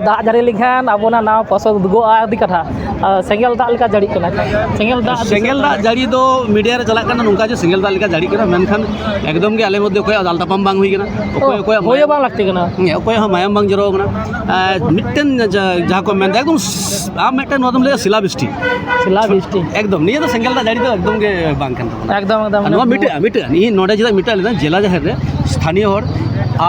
ᱫᱟᱜ ᱡᱟᱹᱲᱤ ᱞᱮᱱᱠᱷᱟᱱ ᱟᱵᱚᱱᱟᱜ ᱱᱟᱣᱟ ᱯᱷᱚᱥᱚᱞ ᱩᱫᱩᱜᱚᱜᱼᱟ, ᱟᱹᱰᱤ ᱠᱟᱛᱷᱟ᱾ ᱟᱨ ᱥᱮᱸᱜᱮᱞ ᱫᱟᱜ ᱞᱮᱠᱟ ᱡᱟᱹᱲᱤᱜ ᱠᱟᱱᱟ᱾ ᱥᱮᱸᱜᱮᱞ ᱫᱟᱜ ᱥᱮᱸᱜᱮᱞ ᱫᱟᱜ ᱡᱟᱹᱲᱤ ᱫᱚ ᱢᱤᱰᱤᱭᱟ ᱨᱮ ᱪᱟᱞᱟᱜ ᱠᱟᱱᱟ, ᱱᱚᱝᱠᱟ ᱡᱮ ᱥᱮᱸᱜᱮᱞ ᱫᱟᱜ ᱞᱮᱠᱟ ᱡᱟᱹᱲᱤᱜ ᱠᱟᱱᱟ, ᱢᱮᱱᱠᱷᱟᱱ ᱮᱠᱫᱚᱢ ᱜᱮ ᱟᱞᱮ ᱢᱚᱫᱽᱫᱷᱮ ᱚᱠᱚᱭᱟᱜ ᱫᱟᱞ ᱛᱟᱯᱟᱢ ᱵᱟᱝ ᱦᱩᱭ ᱠᱟᱱᱟ, ᱚᱠᱚᱭ ᱚ, ᱚᱠᱚᱭᱟᱜ ᱦᱩᱭ ᱦᱚᱸ ᱢᱟᱭᱟᱢ, ᱵᱟᱝ ᱞᱟᱹᱠᱛᱤ ᱠᱟᱱᱟ᱾ ᱦᱮᱸ, ᱚᱠᱚᱭᱟᱜ ᱦᱚᱸ ᱢᱟᱭᱟᱢ ᱵᱟᱝ ᱡᱚᱨᱚ ᱟᱠᱟᱱᱟ᱾ ᱟᱨ ᱢᱤᱫᱴᱮᱱ ᱡᱟ-, ᱡᱟᱦᱟᱸ ᱠᱚ ᱢᱮᱱᱫᱟ, ᱮᱠᱫᱚᱢ ᱥ-, ᱟᱢ ᱢᱤᱫᱴᱮᱱ ᱱᱚᱣᱟ ᱫᱚᱢ ᱞᱟᱹᱭᱟ ᱥᱤᱞᱟᱵᱤᱥᱴᱤ᱾ ᱥᱤᱞᱟᱵᱤᱥᱴᱤ᱾ ᱮᱠᱫᱚᱢ, ᱱᱤᱭᱟᱹ ᱫᱚ ᱥᱮᱸᱜᱮᱞ ᱫᱟᱜ ᱡᱟᱹᱲᱤ ᱫᱚ ᱮᱠᱫᱚᱢ ᱜᱮ ᱵᱟᱝ ᱠᱟᱱ ᱛᱟᱵᱚᱱᱟ᱾ ᱮᱠᱫᱚᱢ, ᱮᱠᱫᱚᱢ, ᱟᱨ ᱱᱚᱣᱟ ᱮᱠᱫᱚᱢ᱾ ᱢᱤᱫᱴᱟᱹᱜᱼᱟ, ᱢᱤᱫᱴᱟᱹᱜᱼᱟ᱾ ᱤᱧ ᱱᱚᱰᱮ ᱪᱮᱫᱟᱜ ᱢᱤᱫᱴᱟᱹᱜ ᱞᱮᱫᱟ, ᱡᱮᱞᱟ ᱡᱟᱦᱮᱨ ᱨᱮ ᱥᱛᱷᱟᱱᱤᱭᱚ ᱦᱚᱲ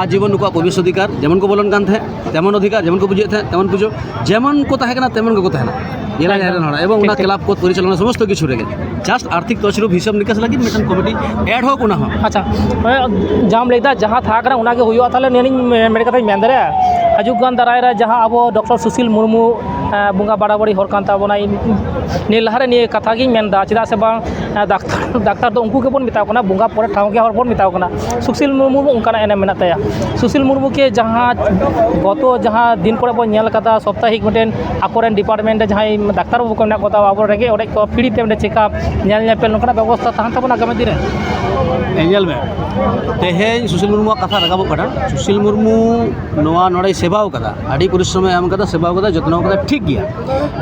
ᱟᱡᱤᱵᱚᱱ ᱱᱩᱠᱩᱣᱟᱜ ᱯᱨᱚᱵᱮᱥ ᱚᱫᱷᱤᱠᱟᱨ, ᱡᱮᱢᱚᱱ ᱠᱚ ᱵᱚᱞᱚᱱ ᱠᱟᱱ ᱛᱟᱦᱮᱸᱫ, ᱛᱮᱢᱚᱱ ᱚᱫᱷᱤᱠᱟᱨ, ᱡᱮᱢᱚᱱ ᱠᱚ ᱵᱩᱡᱷᱟᱹᱣᱮᱫ ᱛᱟᱦᱮᱸᱫ, ᱛᱮᱢᱚᱱ ᱯᱩᱡᱟᱹ, ᱡᱮᱢᱚᱱ ᱠᱚ ᱛᱟᱦᱮᱸ ᱠᱟᱱᱟ, ᱛᱮᱢᱚᱱ ᱜᱮᱠᱚ ᱛᱟᱦᱮᱱᱟ᱾ ᱡᱮᱞᱟ ᱡᱟᱦᱮᱨ ᱨᱮᱱ ᱦᱚᱲ ᱮᱵᱚᱝ ᱚᱱᱟ ᱴᱷᱤᱠ, ᱴᱷᱤᱠ᱾ ᱠᱞᱟᱵᱽ ᱠᱚ ᱯᱚᱨᱤᱪᱟᱞᱚᱱᱟ ᱥᱚᱢᱚᱥᱛᱚ ᱠᱤᱪᱷᱩ ᱨᱮᱜᱮ just ᱟᱨᱛᱷᱤᱠ ᱛᱚᱪᱨᱩᱯ ᱦᱤᱥᱟᱹᱵ ᱱᱤᱠᱟᱹᱥ ᱞᱟᱹᱜᱤᱫ ᱢᱤᱫᱴᱟᱝ ᱠᱚᱢᱤᱴᱤ ad hoc ᱚᱱᱟ ᱦᱚᱸ᱾ ᱟᱪᱪᱷᱟ, ᱦᱮᱸ, ᱡᱟᱦᱟᱸᱢ ᱞᱟᱹᱭᱫᱟ, ᱡᱟᱦᱟᱸ ᱛᱟᱦᱮᱸ ᱠᱟᱱᱟ ᱚᱱᱟ ᱜᱮ ᱦᱩᱭᱩᱜᱼᱟ, ᱛᱟᱦᱚᱞᱮ ᱱᱤᱭᱟᱹ ᱢᱮᱱ ᱠᱟᱛᱷᱟᱧ ᱢᱮᱱ ᱫᱟᱲᱮᱭᱟᱜᱼᱟ, ᱦᱤᱡᱩᱜ ᱠᱟᱱ ᱫᱟᱨᱟᱭ ᱨᱮ ᱡᱟᱦᱟᱸ ᱟᱵᱚ ᱰᱚᱠᱴᱚᱨ ᱥᱩᱥᱤᱞ ᱢᱩᱨᱢᱩ, ᱮᱸ, ᱵᱚᱸᱜᱟ ᱵᱟᱲᱟᱵᱟᱲᱤ ᱦᱚᱲ ᱠᱟᱱ ᱛᱟᱵᱚᱱᱟᱭ, ᱱᱤᱭᱟᱹ ᱞᱟᱦᱟᱨᱮ ᱱᱤᱭᱟᱹ ᱠᱟᱛᱷᱟ ᱜᱤᱧ ᱢᱮᱱᱫᱟ, ᱪᱮᱫᱟᱜ ᱥᱮ ᱵᱟᱝ, ᱮᱸ, ᱰᱟᱠᱛᱟᱨ, ᱰᱟᱠᱛᱟᱨ ᱫᱚ ᱩᱱᱠᱩ ᱜᱮᱵᱚᱱ ᱢᱮᱛᱟ ᱠᱚ ᱠᱟᱱᱟ, ᱵᱚᱸᱜᱟ ᱯᱚᱨᱮ ᱴᱷᱟᱶ ᱜᱮ ᱦᱚᱲ ᱵᱚᱱ ᱢᱮᱛᱟ ᱠᱚ ᱠᱟᱱᱟ᱾ ᱥᱩᱥᱤᱞ ᱢᱩᱨᱢᱩ ᱦᱚᱸ ᱚᱱᱠᱟᱱᱟᱜ ᱮᱱᱮᱢ ᱢᱮᱱᱟᱜ ᱛᱟᱭᱟ᱾ ᱥᱩᱥᱤᱞ ᱢᱩᱨᱢᱩ ᱜᱮ ᱡᱟᱦᱟᱸ ᱜᱚᱛᱚ ᱡᱟᱦᱟᱸ ᱫᱤᱱ ᱠᱚᱨᱮ ᱵᱚᱱ ᱧᱮᱞ ᱠᱟᱫᱟ, ᱥᱟᱯᱛᱟᱦᱤᱠ ᱢᱤᱫᱴᱮᱱ ᱟᱠᱚᱨᱮᱱ ᱰᱤᱯᱟᱨᱴᱢᱮᱱᱴ ᱨᱮ ᱡᱟᱦᱟᱸᱭ ᱰᱟᱠᱛᱟᱨ ᱵᱟᱹᱵᱩ ᱠᱚ ᱢᱮᱱᱟᱜ ᱠᱚ ᱛᱟᱵᱚᱱᱟ, ᱟᱵᱚ ᱨᱮᱸᱜᱮᱡ ᱚᱨᱮᱡ ᱠᱚ ᱯᱷᱨᱤ ᱛᱮ ᱚᱸᱰᱮ ᱪᱮᱠᱟᱯ, ᱧᱮᱞ ᱧᱮᱯᱮᱞ, ᱱᱚᱝᱠᱟᱱᱟᱜ ᱵᱮᱵᱚᱥᱛᱷᱟ ᱛᱟᱦᱮᱱ ᱛᱟᱵᱚᱱᱟ ᱟᱜᱟᱢᱤ ᱫᱤᱱ ᱨᱮ? ᱦᱮᱸ, ᱧᱮᱞ ᱢᱮ, ᱛᱮᱦᱮᱧ ᱥᱩᱥᱤᱞ ᱢᱩᱨᱢᱩᱣᱟᱜ ᱠᱟᱛᱷᱟ ᱨᱟᱠᱟᱵᱚᱜ ᱠᱟᱱᱟ᱾ ᱥᱩᱥᱤᱞ ᱢᱩᱨᱢᱩ ᱱᱚᱣᱟ ᱱᱚᱰᱮᱭ ᱥᱮᱵᱟᱣ ᱠᱟᱫᱟ, ᱟᱹᱰᱤ ᱯᱚᱨᱤᱥᱨᱚᱢᱮ ᱮᱢ ᱠᱟᱫᱟ, ᱥᱮᱵᱟᱣ ᱠᱟᱫᱟ, ᱡᱚᱛᱱᱚ ᱠᱟᱫᱟ, ᱴᱷᱤᱠ ᱜᱮᱭᱟ,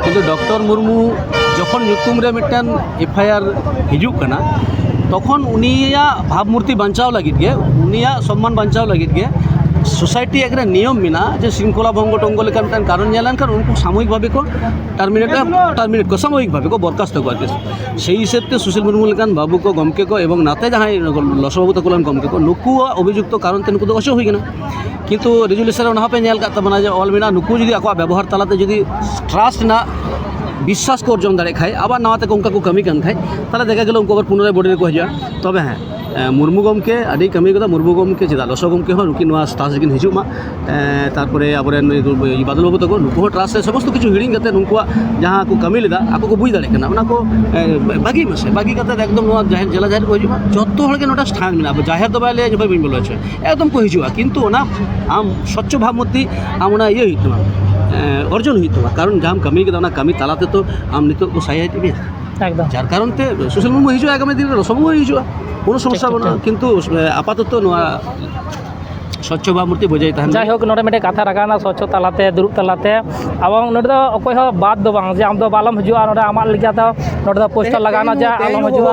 ᱠᱤᱱᱛᱩ ᱰᱚᱠᱴᱚᱨ ᱢᱩᱨᱢᱩ ᱡᱚᱠᱷᱚᱱ ᱧᱩᱛᱩᱢ ᱨᱮ ᱢᱤᱫᱴᱮᱱ ᱮᱯᱷ ᱟᱭ ᱟᱨ ᱦᱤᱡᱩᱜ ᱠᱟᱱᱟ, ᱛᱚᱠᱷᱚᱱ ᱩᱱᱤᱭᱟᱜ ᱵᱷᱟᱵᱽᱢᱩᱨᱛᱤ ᱵᱟᱧᱪᱟᱣ ᱞᱟᱹᱜᱤᱫ ᱜᱮ, ᱩᱱᱤᱭᱟᱜ ᱥᱚᱢᱢᱟᱱ ᱵᱟᱧᱪᱟᱣ ᱞᱟᱹᱜᱤᱫ ᱜᱮ ᱥᱳᱥᱟᱭᱴᱤ ᱮᱠ ᱨᱮ ᱱᱤᱭᱚᱢ ᱢᱮᱱᱟᱜᱼᱟ ᱡᱮ ᱥᱨᱤᱝᱠᱷᱚᱞᱟ ᱵᱷᱚᱝᱜᱚ ᱴᱚᱝᱜᱚ ᱞᱮᱠᱟᱱ ᱢᱤᱫᱴᱟᱝ ᱠᱟᱨᱚᱱ ᱧᱮᱞ ᱞᱮᱱᱠᱷᱟᱱ ᱩᱱᱠᱩ ᱥᱟᱢᱚᱭᱤᱠ ᱵᱷᱟᱵᱮ ᱠᱚ ᱴᱟᱨᱢᱤᱱᱮᱴ ᱴᱟᱨᱢᱤᱱᱮᱴ ᱠᱚ ᱥᱟᱢᱚᱭᱤᱠ ᱵᱷᱟᱵᱮ ᱠᱚ ᱵᱚᱨᱠᱟᱥᱛᱚ ᱠᱚᱣᱟ ᱟᱨᱠᱤ᱾ ᱥᱮᱭ ᱦᱤᱥᱟᱹᱵ ᱛᱮ ᱥᱩᱥᱤᱞ ᱢᱩᱨᱢᱩ ᱞᱮᱠᱟᱱ ᱵᱟᱹᱵᱩ ᱠᱚ, ᱜᱚᱢᱠᱮ ᱠᱚ ᱮᱵᱚᱝ ᱱᱟᱛᱮ ᱡᱟᱦᱟᱸᱭ ᱞᱚᱥᱚ ᱵᱟᱹᱵᱩ ᱛᱟᱠᱚ ᱨᱮᱱ ᱜᱚᱢᱠᱮ ᱠᱚ, ᱱᱩᱠᱩᱣᱟᱜ ᱚᱵᱷᱤᱡᱩᱠᱛᱚ ᱠᱟᱨᱚᱱ ᱛᱮ ᱱᱩᱠᱩ ᱫᱚ ᱚᱪᱚᱜ ᱦᱩᱭ ᱠᱟᱱᱟ᱾ ᱠᱤᱱᱛᱩ ᱨᱮᱡᱩᱞᱮᱥᱚᱱ ᱨᱮ ᱚᱱᱟ ᱦᱚᱸᱯᱮ ᱧᱮᱞ ᱠᱟᱜ ᱛᱟᱵᱚᱱᱟ ᱡᱮ ᱚᱞ ᱢᱮᱱᱟᱜᱼᱟ, ᱱᱩᱠᱩ ᱡᱩᱫᱤ ᱟᱠᱚᱣᱟᱜ ᱵᱮᱵᱚᱦᱟᱨ ᱛᱟᱞᱟᱛᱮ ᱡᱩᱫᱤ ᱴᱨᱟᱥᱴ ᱨᱮᱱᱟᱜ ᱵᱤᱥᱥᱟᱥ ᱠᱚ ᱚᱨᱡᱚᱱ ᱫᱟᱲᱮᱭᱟᱜ ᱠᱷᱟᱡ, ᱟᱵᱟᱨ ᱱᱟᱣᱟ ᱛᱮᱠᱚ ᱚᱱᱠᱟ ᱠᱚ ᱠᱟᱹᱢᱤ ᱠᱟᱱ ᱠᱷᱟᱡ, ᱛᱟᱦᱚᱞᱮ ᱫᱮᱠᱷᱟ ᱜᱮᱞᱚ ᱩᱱᱠᱩ ᱟᱵᱟᱨ ᱯᱩᱱᱚᱨᱟᱭ ᱵᱚᱰᱤ ᱨᱮᱠᱚ ᱦᱤᱡᱩᱜᱼᱟ᱾ ᱛᱚᱵᱮ ᱦᱮᱸ, ᱮ, ᱢᱩᱨᱢᱩ ᱜᱚᱢᱠᱮ ᱟᱹᱰᱤ ᱠᱟᱹᱢᱤ ᱠᱟᱫᱟ᱾ ᱢᱩᱨᱢᱩ ᱜᱚᱢᱠᱮ ᱪᱮᱫᱟᱜ, ᱞᱚᱥᱚ ᱜᱚᱢᱠᱮ ᱦᱚᱸ ᱱᱩᱠᱤᱱ ᱱᱚᱣᱟ ᱴᱨᱟᱥᱴ ᱨᱮᱠᱤᱱ ᱦᱤᱡᱩᱜ ᱢᱟ᱾ ᱮ, ᱛᱟᱨᱯᱚᱨᱮ ᱟᱵᱚᱨᱮᱱ ᱱᱩᱭ ᱵᱟᱫᱚᱞ ᱵᱟᱹᱵᱩ ᱛᱟᱠᱚ, ᱱᱩᱠᱩ ᱦᱚᱸ ᱴᱨᱟᱥᱴ ᱨᱮ ᱥᱚᱢᱚᱥᱛᱚ ᱠᱤᱪᱷᱩ ᱦᱤᱲᱤᱧ ᱠᱟᱛᱮ ᱱᱩᱠᱩᱣᱟᱜ ᱡᱟᱦᱟᱸ ᱠᱚ ᱠᱟᱹᱢᱤ ᱞᱮᱫᱟ, ᱟᱠᱚ ᱠᱚ ᱵᱩᱡᱽ ᱫᱟᱲᱮᱭᱟᱜ ᱠᱟᱱᱟ, ᱚᱱᱟ ᱠᱚ, ᱮ, ᱵᱟᱹᱜᱤ ᱢᱟᱥᱮ, ᱵᱟᱹᱜᱤ ᱠᱟᱛᱮ ᱮᱠᱫᱚᱢ ᱱᱚᱣᱟ ᱡᱟᱦᱮᱨ, ᱡᱮᱞᱟ ᱡᱟᱦᱮᱨ ᱠᱚ ᱦᱤᱡᱩᱜ ᱢᱟ᱾ ᱡᱚᱛᱚ ᱦᱚᱲ ᱜᱮ ᱱᱚᱰᱮ ᱥᱛᱷᱟᱱ ᱢᱮᱱᱟᱜᱼᱟ᱾ ᱟᱵᱚ ᱡᱟᱦᱮᱨ ᱫᱚ ᱵᱟᱭ ᱞᱟᱹᱭᱟ ᱡᱮ ᱵᱷᱟᱹᱭ ᱵᱟᱹᱧ ᱵᱚᱞᱚ ᱦᱚᱪᱚᱣᱟ, ᱮᱠᱫᱚᱢ ᱠᱚ ᱦᱤᱡᱩᱜᱼᱟ᱾ ᱠᱤᱱᱛᱩ ᱚᱱᱟ ᱟᱢ ᱥᱚᱪᱪᱷᱚ ᱵᱷᱟᱵᱽ ᱢᱚᱛᱤ ᱟᱢ ᱚᱱᱟ ᱤᱭᱟᱹ ᱦᱩᱭᱩᱜ ᱛᱟᱢᱟ, ᱮ, ᱚᱨᱡᱚᱱ ᱦᱩᱭᱩᱜ ᱛᱟᱢᱟ, ᱠᱟᱨᱚᱱ ᱡᱟᱦᱟᱸᱢ ᱠᱟᱹᱢᱤ ᱠᱮᱫᱟ ᱚᱱᱟ ᱠᱟᱹᱢᱤ ᱛᱟᱞᱟ ᱛᱮᱛᱚ ᱟᱢ ᱱᱤᱛᱚᱜ ᱠᱚ ᱥᱟᱭᱦᱟᱭᱮᱫ ᱢᱮᱭᱟ᱾ ᱮᱠᱫᱚᱢ᱾ ᱡᱟᱨ ᱠᱟᱨᱚᱱ ᱛᱮ ᱥᱩᱥᱤᱞ ᱢᱩᱨᱢᱩ ᱦᱤᱡᱩᱜᱼᱟ, ᱟᱜᱟᱢᱤ ᱫᱤᱱ ᱨᱮ ᱞᱚᱥᱚ ᱵᱟᱹᱵᱩ ᱦᱤᱡᱩᱜᱼᱟ, ᱠᱳᱱᱳ ᱥᱚᱢᱚᱥᱥᱟ ᱴᱷᱤᱠ, ᱵᱟᱹᱱᱩᱜᱼᱟ᱾ ᱴᱷᱤᱠ᱾ ᱠᱤᱱᱛᱩ, ᱮ, ᱟᱯᱟᱛᱚᱛᱚ ᱱᱚᱣᱟ ᱥᱚᱪᱪᱷᱚ ᱵᱷᱟᱵᱽ ᱢᱩᱨᱛᱤ ᱵᱚᱡᱟᱭ ᱛᱟᱦᱮᱱ ᱢᱟ᱾ ᱡᱟᱭᱦᱳᱠ, ᱱᱚᱰᱮ ᱢᱤᱫᱴᱮᱱ ᱠᱟᱛᱷᱟ ᱨᱟᱠᱟᱵ ᱮᱱᱟ, ᱥᱚᱪᱪᱷᱚ ᱛᱟᱞᱟᱛᱮ, ᱫᱩᱲᱩᱵ ᱛᱟᱞᱟᱛᱮ, ᱮᱵᱚᱝ ᱱᱚᱰᱮ ᱫᱚ ᱚᱠᱚᱭ ᱦᱚᱸ ᱵᱟᱫ ᱫᱚ ᱵᱟᱝ ᱡᱮ ᱟᱢ ᱫᱚ ᱵᱟᱞᱚᱢ ᱦᱤᱡᱩᱜᱼᱟ, ᱱᱚᱰᱮ ᱟᱢᱟᱜ ᱞᱟᱹᱜᱤᱫ ᱫᱚ ᱱᱚᱰᱮ ᱫᱚ ᱯᱳᱥᱴᱟᱨ ᱞᱟᱜᱟᱣ ᱮᱱᱟ ᱡᱮ ᱟᱞᱚᱢ ᱦᱤᱡᱩᱜᱼᱟ᱾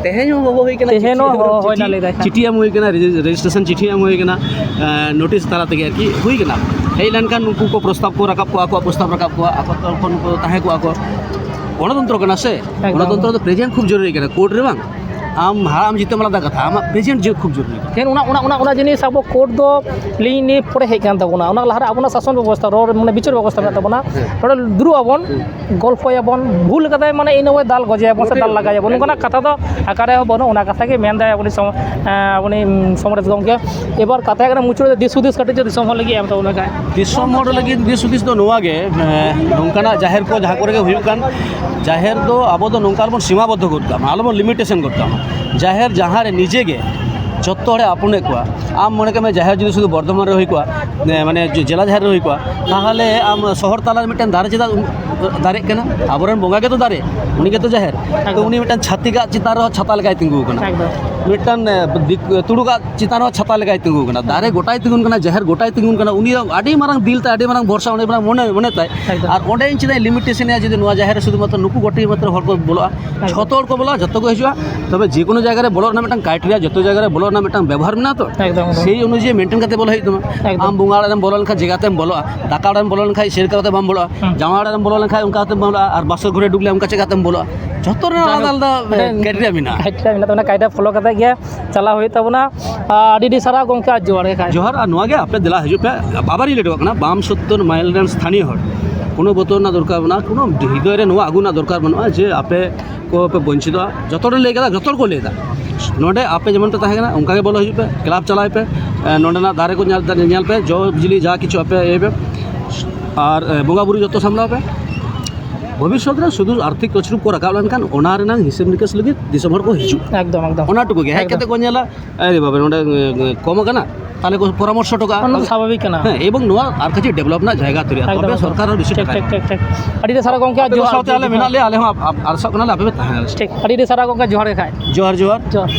ᱛᱮᱦᱮᱧ ᱦᱚᱸ ᱦᱚᱦᱚ ᱦᱩᱭ ᱠᱟᱱᱟ, ᱛᱮᱦᱮᱧ ᱦᱚᱸ ᱪᱤᱴᱷᱤ, ᱦᱚᱦᱚ ᱦᱩᱭᱱᱟ, ᱪᱤᱴᱷᱤ, ᱞᱟᱹᱭ ᱫᱟᱭ᱾ ᱪᱤᱴᱷᱤ ᱮᱢ ᱦᱩᱭ ᱠᱟᱱᱟ, ᱨᱮᱡᱤ-, ᱨᱮᱡᱤᱥᱴᱨᱮᱥᱚᱱ ᱪᱤᱴᱷᱤ ᱮᱢ ᱦᱩᱭ ᱠᱟᱱᱟ, ᱮ, ᱱᱳᱴᱤᱥ ᱛᱟᱞᱟ ᱛᱮᱜᱮ ᱟᱨᱠᱤ ᱦᱩᱭ ᱠᱟᱱᱟ᱾ ᱦᱮᱡ ᱞᱮᱱᱠᱷᱟᱱ ᱩᱱᱠᱩ ᱠᱚ ᱯᱨᱚᱥᱛᱟᱵ ᱠᱚ ᱨᱟᱠᱟᱵ ᱠᱚᱣᱟ, ᱟᱠᱚᱣᱟᱜ ᱯᱨᱚᱥᱛᱟᱵ ᱨᱟᱠᱟᱵ ᱠᱚᱣᱟ, ᱟᱠᱚ ᱛᱚᱨᱚᱯ ᱠᱷᱚᱱ ᱠᱚ ᱛᱟᱦᱮᱸ ᱠᱚᱜᱼᱟ ᱠᱚ᱾ ᱜᱚᱱᱚᱛᱚᱱᱛᱨᱚ ᱠᱟᱱᱟ ᱥᱮ, ᱮᱠᱫᱚᱢ᱾ ᱜᱚᱱᱚᱛᱚᱱᱛᱨᱚ ᱫᱚ ᱯᱨᱮᱡᱮᱱᱴ ᱠᱷᱩᱵ ᱡᱚᱨᱩᱨᱤ ᱠᱟᱱᱟ, ᱠᱳᱨᱴ ᱨᱮ ᱵᱟᱝ᱾ ᱟᱢ ᱦᱟᱨᱟᱜ ᱟᱢ ᱡᱤᱛᱟᱹᱜ ᱟᱢ ᱟᱞᱟᱫᱟ ᱠᱟᱛᱷᱟ, ᱟᱢᱟᱜ ᱯᱨᱮᱡᱮᱱᱴ ᱡᱤᱛᱟᱹᱜ ᱠᱷᱩᱵ ᱡᱚᱨᱩᱨᱤ᱾ ᱴᱷᱮᱱ ᱚᱱᱟ, ᱚᱱᱟ, ᱚᱱᱟ, ᱚᱱᱟ ᱡᱤᱱᱤᱥ ᱟᱵᱚ ᱠᱳᱨᱴ ᱫᱚ ᱞᱤᱧ ᱱᱤᱭᱟᱹ ᱯᱚᱨᱮ ᱦᱮᱡ ᱠᱟᱱ ᱛᱟᱵᱚᱱᱟ, ᱚᱱᱟ ᱞᱟᱦᱟᱨᱮ ᱟᱵᱚᱱᱟᱜ ᱥᱟᱥᱚᱱ ᱵᱮᱵᱚᱥᱛᱷᱟ, ᱨᱚᱲ, ᱢᱟᱱᱮ, ᱵᱤᱪᱟᱹᱨ ᱵᱮᱵᱚᱥᱛᱷᱟ ᱢᱮᱱᱟᱜ ᱛᱟᱵᱚᱱᱟ᱾ ᱦᱮᱸ᱾ ᱱᱚᱰᱮ ᱫᱩᱲᱩᱵ ᱟᱵᱚᱱ, ᱦᱮᱸ᱾ ᱜᱚᱞᱯᱷᱚᱭᱟᱵᱚᱱ, ᱵᱷᱩᱞ ᱠᱟᱫᱟᱭ, ᱢᱟᱱᱮ, ᱤᱱᱟᱹ ᱵᱚᱭ ᱫᱟᱞ ᱜᱚᱡᱮᱭᱟᱵᱚᱱ ᱥᱮ ᱫᱟᱞ ᱞᱟᱜᱟᱭᱟᱵᱚᱱ, ᱱᱚᱝᱠᱟᱱᱟᱜ ᱠᱟᱛᱷᱟ ᱫᱚ ᱚᱠᱟᱨᱮ ᱦᱚᱸ ᱵᱟᱹᱱᱩᱜ᱾ ᱚᱱᱟ ᱠᱟᱛᱷᱟ ᱜᱮ ᱢᱮᱱᱫᱟᱭ ᱩᱱᱤ ᱥᱚᱢ-, ᱮᱸ, ᱩᱱᱤ, ᱩᱸ, ᱥᱚᱢᱨᱮᱥ ᱜᱚᱢᱠᱮ᱾ ᱮᱵᱟᱨ ᱠᱟᱛᱷᱟ ᱦᱩᱭᱩᱜ ᱠᱟᱱᱟ, ᱢᱩᱪᱟᱹᱫ ᱨᱮ ᱫᱤᱥ ᱦᱩᱫᱤᱥ ᱠᱟᱹᱴᱤᱡ ᱪᱚ ᱫᱤᱥᱚᱢ ᱦᱚᱲ ᱞᱟᱹᱜᱤᱫ ᱮᱢ ᱛᱟᱵᱚᱱ ᱠᱷᱟᱡ᱾ ᱫᱤᱥᱚᱢ ᱦᱚᱲ ᱞᱟᱹᱜᱤᱫ ᱫᱤᱥ ᱦᱩᱫᱤᱥ ᱫᱚ ᱱᱚᱣᱟ ᱜᱮ, ᱮᱸ, ᱱᱚᱝᱠᱟᱱᱟᱜ ᱡᱟᱦᱮᱨ ᱠᱚ ᱡᱟᱦᱟᱸ ᱠᱚᱨᱮ ᱜᱮ ᱦᱩᱭᱩᱜ ᱠᱟᱱ, ᱡᱟᱦᱮᱨ ᱫᱚ ᱟᱵᱚ ᱫᱚ ᱱᱚᱝᱠᱟ ᱟᱞᱚᱵᱚᱱ ᱥᱤᱢᱟᱵᱚᱫᱽᱫᱷᱚ ᱜᱚᱫ ᱠᱟᱜ ᱢᱟ, ᱟᱞᱚᱵᱚᱱ ᱞᱤᱢᱤᱴᱮᱥᱚᱱ ᱜᱚᱫ ᱠᱟᱜ ᱢᱟ᱾ ᱡᱟᱦᱮᱨ ᱡᱟᱦᱟᱸ ᱨᱮ ᱱᱤᱡᱮ ᱜᱮ ᱡᱚᱛᱚ ᱦᱚᱲᱮ ᱟᱯᱚᱱᱮᱫ ᱠᱚᱣᱟ, ᱟᱢ ᱢᱚᱱᱮ ᱠᱟᱜ ᱢᱮ ᱡᱟᱦᱮᱨ ᱡᱩᱫᱤ ᱥᱩᱫᱷᱩ ᱵᱚᱨᱫᱷᱚᱢᱟᱱ ᱨᱮ ᱦᱩᱭ ᱠᱚᱜᱼᱟ, ᱮᱸ, ᱢᱟᱱᱮ ᱡᱮ-, ᱡᱮᱞᱟ ᱡᱟᱦᱮᱨ ᱨᱮ ᱦᱩᱭ ᱠᱚᱜᱼᱟ, ᱛᱟᱦᱚᱞᱮ ᱟᱢ ᱥᱚᱦᱚᱨ ᱛᱟᱞᱟ ᱨᱮ ᱢᱤᱫᱴᱮᱱ ᱫᱟᱨᱮ ᱪᱮᱫᱟᱜ ᱩᱱ-, ᱫᱟᱨᱮᱜ ᱠᱟᱱᱟ, ᱟᱵᱚᱨᱮᱱ ᱵᱚᱸᱜᱟ ᱜᱮᱛᱚ ᱫᱟᱨᱮ, ᱩᱱᱤ ᱜᱮᱛᱚ ᱡᱟᱦᱮᱨ᱾ ᱛᱚ ᱮᱠᱫᱚᱢ᱾ ᱩᱱᱤ ᱢᱤᱫᱴᱟᱝ ᱪᱷᱟᱹᱛᱤᱠᱟᱜ ᱪᱮᱛᱟᱱ ᱨᱮᱦᱚᱸ ᱪᱷᱟᱛᱟ ᱞᱮᱠᱟᱭ ᱛᱤᱸᱜᱩ ᱟᱠᱟᱱᱟ᱾ ᱮᱠᱫᱚᱢ᱾ ᱢᱤᱫᱴᱟᱝ ᱮ, ᱫᱤᱠ-, ᱛᱩᱲᱩᱠᱟᱜ ᱪᱮᱛᱟᱱ ᱨᱮᱦᱚᱸ ᱪᱷᱟᱛᱟ ᱞᱮᱠᱟᱭ ᱛᱤᱸᱜᱩ ᱟᱠᱟᱱᱟ᱾ ᱫᱟᱨᱮ ᱜᱚᱴᱟᱭ ᱛᱤᱸᱜᱩᱱ ᱠᱟᱱᱟ, ᱡᱟᱦᱮᱨ ᱜᱚᱴᱟᱭ ᱛᱤᱸᱜᱩᱱ ᱠᱟᱱᱟ, ᱩᱱᱤ ᱫᱚ ᱟᱹᱰᱤ ᱢᱟᱨᱟᱝ ᱫᱤᱞ ᱛᱟᱭ, ᱟᱹᱰᱤ ᱢᱟᱨᱟᱝ ᱵᱷᱚᱨᱥᱟ, ᱟᱹᱰᱤ ᱢᱟᱨᱟᱝ ᱢᱚᱱᱮ, ᱢᱚᱱᱮ ᱛᱟᱭ᱾ ᱮᱠᱫᱚᱢ᱾ ᱟᱨ ᱚᱸᱰᱮ ᱤᱧ ᱪᱮᱫᱟᱜ ᱤᱧ ᱞᱤᱢᱤᱴᱮᱥᱚᱱ ᱮᱫᱟ, ᱡᱩᱫᱤ ᱱᱚᱣᱟ ᱡᱟᱦᱮᱨ ᱨᱮ ᱥᱩᱫᱷᱩ ᱢᱟᱛᱨᱚ ᱱᱩᱠᱩ ᱜᱚᱴᱤ ᱢᱟᱛᱨᱚ ᱦᱚᱲ ᱠᱚ ᱵᱚᱞᱚᱜᱼᱟ? ᱮᱠᱫᱚᱢ᱾ ᱡᱷᱚᱛᱚ ᱦᱚᱲ ᱠᱚ ᱵᱚᱞᱚᱜᱼᱟ, ᱡᱷᱚᱛᱚ ᱠᱚ ᱦᱤᱡᱩᱜᱼᱟ᱾ ᱛᱚᱵᱮ ᱡᱮ ᱠᱳᱱᱳ ᱡᱟᱭᱜᱟ ᱨᱮ ᱵᱚᱞᱚᱜ ᱨᱮᱱᱟᱜ ᱢᱤᱫᱴᱟᱝ ᱠᱨᱟᱭᱴᱮᱨᱤᱭᱟ, ᱡᱚᱛᱚ ᱡᱟᱭᱜᱟ ᱨᱮ ᱵᱚᱞᱚᱜ ᱨᱮᱱᱟᱜ ᱢᱤᱫᱴᱟᱝ ᱵᱮᱵᱚᱦᱟᱨ ᱢᱮᱱᱟᱜᱼᱟ ᱛᱚ᱾ ᱮᱠᱫᱚᱢ, ᱮᱠᱫᱚᱢ᱾ ᱥᱮᱭ ᱚᱱᱩᱡᱟᱭᱤ ᱢᱮᱱᱴᱮᱱ ᱠᱟᱛᱮ ᱵᱚᱞᱚ ᱦᱩᱭᱩᱜ ᱛᱟᱢᱟ᱾ ᱮᱠᱫᱚᱢ᱾ ᱟᱢ ᱵᱚᱸᱜᱟ ᱚᱲᱟᱜ ᱨᱮᱢ ᱵᱚᱞᱚ ᱞᱮᱱᱠᱷᱟᱱ ᱡᱮ ᱠᱟᱛᱮᱢ ᱵᱚᱞᱚᱜᱼᱟ, ᱫᱟᱠᱟ ᱚᱲᱟᱜ ᱨᱮᱢ ᱵᱚᱞᱚ ᱞᱮᱱᱠᱷᱟᱱ ᱪᱮᱫ ᱞᱮᱠᱟ ᱠᱟᱛᱮᱢ ᱵᱚᱞᱚᱜᱼᱟ, ᱦᱩᱸ᱾ ᱡᱟᱶᱟᱭ ᱚᱲᱟᱜ ᱨᱮᱢ ᱵᱚᱞᱚ ᱞᱮᱱᱠᱷᱟᱱ ᱚᱱᱠᱟ ᱠᱟᱛᱮᱢ ᱵᱚᱞᱚᱜᱼᱟ, ᱟᱨ ᱵᱟᱥᱚᱨ ᱜᱷᱚᱨᱮ ᱰᱩᱵ ᱞᱮᱱᱠᱷᱟᱱ ᱚᱱᱠᱟ ᱪᱮᱫ ᱞᱮᱠᱟ ᱠᱟᱛᱮᱢ ᱵᱚᱞᱚᱜᱼᱟ᱾ ᱡᱷᱚᱛᱚ ᱨᱮᱱᱟᱜ ᱡᱟᱭᱦᱳᱠ, ᱟᱞᱟᱫᱟ ᱟᱞᱟᱫᱟ ᱢᱤᱫᱴᱮᱱ ᱠᱨᱟᱭᱴᱮᱨᱤᱭᱟ ᱢᱮᱱᱟᱜᱼᱟ᱾ ᱠᱨᱟᱭᱴᱮᱨᱤᱭᱟ ᱢᱮᱱᱟᱜ ᱛᱟᱵᱚᱱᱟ, ᱠᱟᱭᱫᱟ ᱯᱷᱚᱞᱳ ᱠᱟᱛᱮ ᱜᱮ ᱪᱟᱞᱟᱣ ᱦᱩᱭᱩᱜ ᱛᱟᱵᱚᱱᱟ᱾ ᱟᱨ ᱟᱹᱰᱤ ᱟᱹᱰᱤ ᱥᱟᱨᱦᱟᱣ ᱜᱚᱢᱠᱮ, ᱟᱨ ᱡᱚᱦᱟᱨ ᱜᱮ ᱠᱷᱟᱡ᱾ ᱡᱚᱦᱟᱨ, ᱟᱨ ᱱᱚᱣᱟ ᱜᱮ ᱟᱯᱮ ᱫᱮᱞᱟ ᱦᱤᱡᱩᱜ ᱯᱮ, ᱟᱵᱟᱨᱤᱧ ᱞᱟᱹᱭ ᱦᱚᱴᱚ ᱠᱟᱜ ᱠᱟᱱᱟ, ᱵᱟᱢ ᱥᱚᱛᱛᱚᱨ ᱢᱟᱭᱤᱞ ᱨᱮᱱ ᱥᱛᱷᱟᱱᱤᱭᱚ ᱦᱚᱲ, ᱠᱳᱱᱳ ᱵᱚᱛᱚᱨ ᱨᱮᱱᱟᱜ ᱫᱚᱨᱠᱟᱨ ᱵᱟᱹᱱᱩᱜᱼᱟ, ᱠᱳᱱᱳ ᱦᱨᱤᱫᱚᱭ ᱨᱮ ᱱᱚᱣᱟ ᱟᱹᱜᱩ ᱨᱮᱱᱟᱜ ᱫᱚᱨᱠᱟᱨ ᱵᱟᱹᱱᱩᱜᱼᱟ ᱡᱮ ᱟᱯᱮ ᱠᱚ ᱯᱮ ᱵᱚᱧᱪᱤᱛᱚᱜᱼᱟ᱾ ᱡᱚᱛᱚ ᱦᱚᱲ ᱞᱟᱹᱭ ᱠᱟᱫᱟ, ᱡᱚᱛᱚ ᱦᱚᱲ ᱠᱚ ᱞᱟᱹᱭ ᱫᱟ, ᱱᱚᱰᱮ ᱟᱯᱮ ᱡᱮᱢᱚᱱ ᱯᱮ ᱛᱟᱦᱮᱸ ᱠᱟᱱᱟ ᱚᱱᱠᱟ ᱜᱮ ᱵᱚᱞᱚ ᱦᱤᱡᱩᱜ ᱯᱮ, ᱠᱞᱟᱵᱽ ᱪᱟᱞᱟᱣ ᱯᱮ, ᱮ, ᱱᱚᱰᱮᱱᱟᱜ ᱫᱟᱨᱮ ᱠᱚ ᱧᱮᱞ, ᱧᱮᱞ ᱯᱮ, ᱡᱚ ᱵᱤᱡᱽᱞᱤ ᱡᱟ ᱠᱤᱪᱷᱩ ᱟᱯᱮ ᱤᱭᱟᱹᱭ ᱯᱮ, ᱟᱨ, ᱮ, ᱵᱚᱸᱜᱟ ᱵᱩᱨᱩ ᱡᱚᱛᱚ ᱥᱟᱢᱞᱟᱣ ᱯᱮ᱾ ᱵᱷᱚᱵᱤᱥᱥᱚᱛ ᱨᱮ ᱥᱩᱫᱷᱩ ᱟᱨᱛᱷᱤᱠ ᱛᱚᱪᱨᱩᱯ ᱠᱚ ᱨᱟᱠᱟᱵ ᱞᱮᱱᱠᱷᱟᱱ ᱚᱱᱟ ᱨᱮᱱᱟᱝ ᱦᱤᱥᱟᱹᱵ ᱱᱤᱠᱟᱹᱥ ᱞᱟᱹᱜᱤᱫ ᱫᱤᱥᱚᱢ ᱦᱚᱲ ᱠᱚ ᱦᱤᱡᱩᱜᱼᱟ᱾ ᱮᱠᱫᱚᱢ, ᱮᱠᱫᱚᱢ᱾ ᱚᱱᱟ ᱴᱩᱠᱩ ᱜᱮ᱾ ᱦᱮᱡ ᱮᱠᱫᱚᱢ᱾ ᱠᱟᱛᱮ ᱠᱚ ᱧᱮᱞᱟ, "ᱟᱨᱮ ᱵᱟᱵᱟ, ᱱᱚᱰᱮ, ᱮ, ᱠᱚᱢ ᱟᱠᱟᱱᱟ", ᱛᱟᱦᱞᱮ ᱠᱚ ᱯᱚᱨᱟᱢᱚᱨᱥᱚ ᱦᱚᱴᱚ ᱠᱟᱜᱼᱟ᱾ ᱚᱱᱟ ᱫᱚ ᱥᱟᱵᱷᱟᱵᱤᱠ ᱠᱟᱱᱟ᱾ ᱦᱮᱸ, ᱮᱵᱚᱝ ᱱᱚᱣᱟ ᱟᱨ ᱠᱟᱹᱴᱤᱡ ᱰᱮᱵᱷᱞᱚᱯ ᱨᱮᱱᱟᱜ ᱡᱟᱭᱜᱟ ᱛᱚᱭᱨᱤᱜᱼᱟ, ᱮᱠᱫᱚᱢ, ᱛᱚᱵᱮ ᱮᱠᱫᱚᱢ᱾ ᱥᱚᱨᱠᱟᱨ ᱦᱚᱸ ᱵᱮᱥᱤ ᱴᱷᱤᱠ, ᱴᱟᱠᱟᱭ ᱴᱷᱤᱠ, ᱮᱢᱟ᱾ ᱴᱷᱤᱠ, ᱴᱷᱤᱠ᱾ ᱟᱹᱰᱤ ᱟᱹᱰᱤ ᱥᱟᱨᱦᱟᱣ ᱜᱚᱢᱠᱮ, ᱟᱯᱮ ᱠᱚ ᱡᱚᱦᱟᱨ ᱥᱟᱶᱛᱮ ᱜᱮ᱾ ᱟᱞᱮ ᱢᱮᱱᱟᱜ ᱞᱮᱭᱟ, ᱟᱞᱮ ᱦᱚᱸ ᱟᱯ-, ᱟᱯ-, ᱟᱥᱚᱜ ᱠᱟᱱᱟᱞᱮ ᱟᱯᱮ ᱯᱮ ᱛᱟᱦᱮᱸ ᱫᱟᱲᱮᱭᱟᱜᱼᱟ᱾ ᱴᱷᱤᱠ, ᱟᱹᱰᱤ ᱟᱹᱰᱤ ᱥᱟᱨᱦᱟᱣ ᱜᱚᱢᱠᱮ, ᱡᱚᱦᱟᱨ ᱜᱮ ᱠᱷᱟᱡ᱾ ᱡᱚᱦᱟᱨ, ᱡᱚᱦᱟᱨ᱾ ᱡᱚᱦᱟᱨ᱾